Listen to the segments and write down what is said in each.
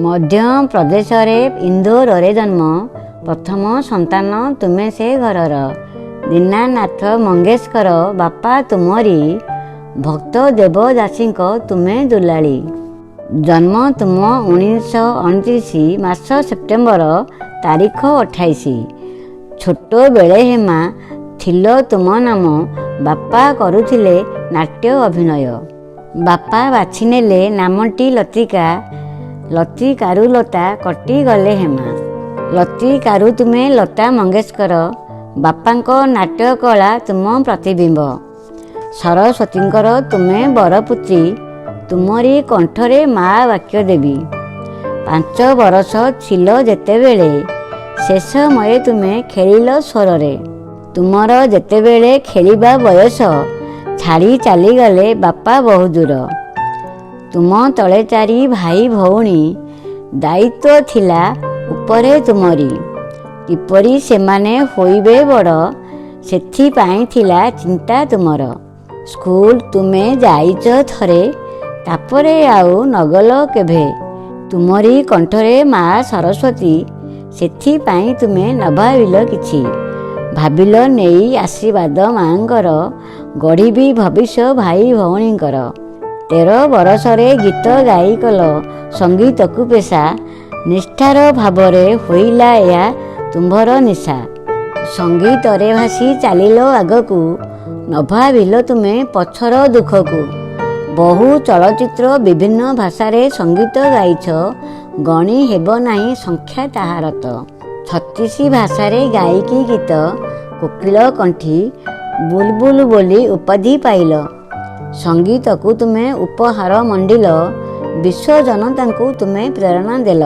ମଧ୍ୟପ୍ରଦେଶରେ ଇନ୍ଦୋରରେ ଜନ୍ମ, ପ୍ରଥମ ସନ୍ତାନ ତୁମେ ସେ ଘରର। ଦୀନାନାଥ ମଙ୍ଗେଶକର ବାପା ତୁମରି, ଭକ୍ତ ଦେବଦାସୀଙ୍କ ତୁମେ ଦୁଲାଳୀ। ଜନ୍ମ ତୁମ 1929 ମାସ ସେପ୍ଟେମ୍ବର ତାରିଖ 28। ଛୋଟବେଳେ ହେମା ଥିଲ ତୁମ ନାମ, ବାପା କରୁଥିଲେ ନାଟ୍ୟ ଅଭିନୟ। ବାପା ବାଛିନେଲେ ନାମଟି ଲତିକା, ଲତିକାରୁ ଲତା କଟିଗଲେ ହେମା। ଲତିକାରୁ ତୁମେ ଲତା ମଙ୍ଗେଶକର, ବାପାଙ୍କ ନାଟ୍ୟକଳା ତୁମ ପ୍ରତିବିମ୍ବ। ସରସ୍ୱତୀଙ୍କର ତୁମେ ବରପୁତ୍ରୀ, ତୁମରି କଣ୍ଠରେ ମା ବାକ୍ୟ ଦେବୀ। 5 ବରଷ ଥିଲ ଯେତେବେଳେ, ସେ ସମୟେ ତୁମେ ଖେଳିଲ ସ୍ୱରରେ। ତୁମର ଯେତେବେଳେ ଖେଳିବା ବୟସ, ଛାଡ଼ି ଚାଲିଗଲେ ବାପା ବହୁଦୂର। ତୁମ ତଳେ ଚାରି ଭାଇ ଭଉଣୀ, ଦାୟିତ୍ୱ ଥିଲା ଉପରେ ତୁମରି। କିପରି ସେମାନେ ହୋଇବେ ବଡ଼, ସେଥିପାଇଁ ଥିଲା ଚିନ୍ତା ତୁମର। ସ୍କୁଲ ତୁମେ ଯାଇଛ ଥରେ, ତାପରେ ଆଉ ନଗଲ କେଭେ। ତୁମରି କଣ୍ଠରେ ମା ସରସ୍ୱତୀ, ସେଥିପାଇଁ ତୁମେ ନ ଭାବିଲ କିଛି। ଭାବିଲ ନେଇ ଆଶୀର୍ବାଦ ମାଙ୍କର, ଗଢ଼ିବି ଭବିଷ୍ୟ ଭାଇ ଭଉଣୀଙ୍କର। 13 ବରଷରେ ଗୀତ ଗାଇ କଲ ସଙ୍ଗୀତକୁ ପେଶା, ନିଷ୍ଠାର ଭାବରେ ହୋଇଲା ଏହା ତୁମ୍ଭର ନିଶା। ସଙ୍ଗୀତରେ ଭାସି ଚାଲିଲ ଆଗକୁ, ନ ଭାବିଲ ତୁମେ ପଛର ଦୁଃଖକୁ। ବହୁ ଚଳଚ୍ଚିତ୍ର ବିଭିନ୍ନ ଭାଷାରେ ସଙ୍ଗୀତ ଗାଇଛ, ଗଣି ହେବ ନାହିଁ ସଂଖ୍ୟା ତାହାର ତ। 36 ଭାଷାରେ ଗାଇକି ଗୀତ, କୋକିଳ କଣ୍ଠି ବୁଲବୁଲ ବୋଲି ଉପାଧି ପାଇଲ। ସଙ୍ଗୀତକୁ ତୁମେ ଉପହାର ମଣ୍ଡିଲ, ବିଶ୍ୱ ଜନତାଙ୍କୁ ତୁମେ ପ୍ରେରଣା ଦେଲ।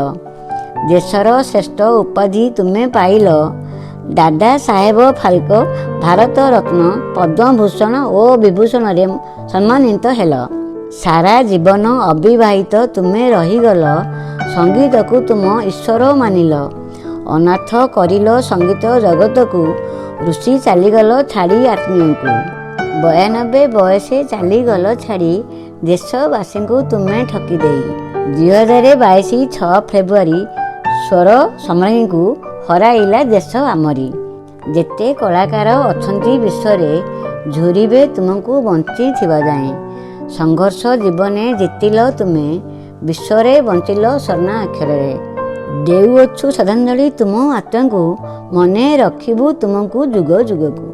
ଦେଶର ଶ୍ରେଷ୍ଠ ଉପାଧି ତୁମେ ପାଇଲ, ଦାଦା ସାହେବ ଫାଲକ ଭାରତ ରତ୍ନ, ପଦ୍ମଭୂଷଣ ଓ ବିଭୂଷଣରେ ସମ୍ମାନିତ ହେଲ। ସାରା ଜୀବନ ଅବିବାହିତ ତୁମେ ରହିଗଲ, ସଙ୍ଗୀତକୁ ତୁମ ଈଶ୍ୱର ମାନିଲ। ଅନାଥ କରିଲ ସଙ୍ଗୀତ ଜଗତକୁ, ରୁଷି ଚାଲିଗଲ ଛାଡ଼ି ଆତ୍ମୀୟଙ୍କୁ। 92 ବୟସେ ଚାଲିଗଲ ଛାଡ଼ି, ଦେଶବାସୀଙ୍କୁ ତୁମେ ଠକି ଦେଇ। 2022 6 ଫେବୃଆରୀ ସ୍ୱର ସମ୍ରାଜ୍ଞୀଙ୍କୁ ହରାଇଲା ଦେଶ ଆମରି। ଯେତେ କଳାକାର ଅଛନ୍ତି ବିଶ୍ୱରେ, ଝୁରିବେ ତୁମକୁ ବଞ୍ଚିଥିବା ଯାଏଁ। ସଂଘର୍ଷ ଜୀବନେ ଜିତିଲ ତୁମେ, ବିଶ୍ୱରେ ବଞ୍ଚିଲ ସ୍ୱର୍ଣ୍ଣାକ୍ଷରରେ। ଦେଉଅଛୁ ଶ୍ରଦ୍ଧାଞ୍ଜଳି ତୁମ ଆତ୍ମାକୁ, ମନେ ରଖିବୁ ତୁମକୁ ଯୁଗ ଯୁଗକୁ।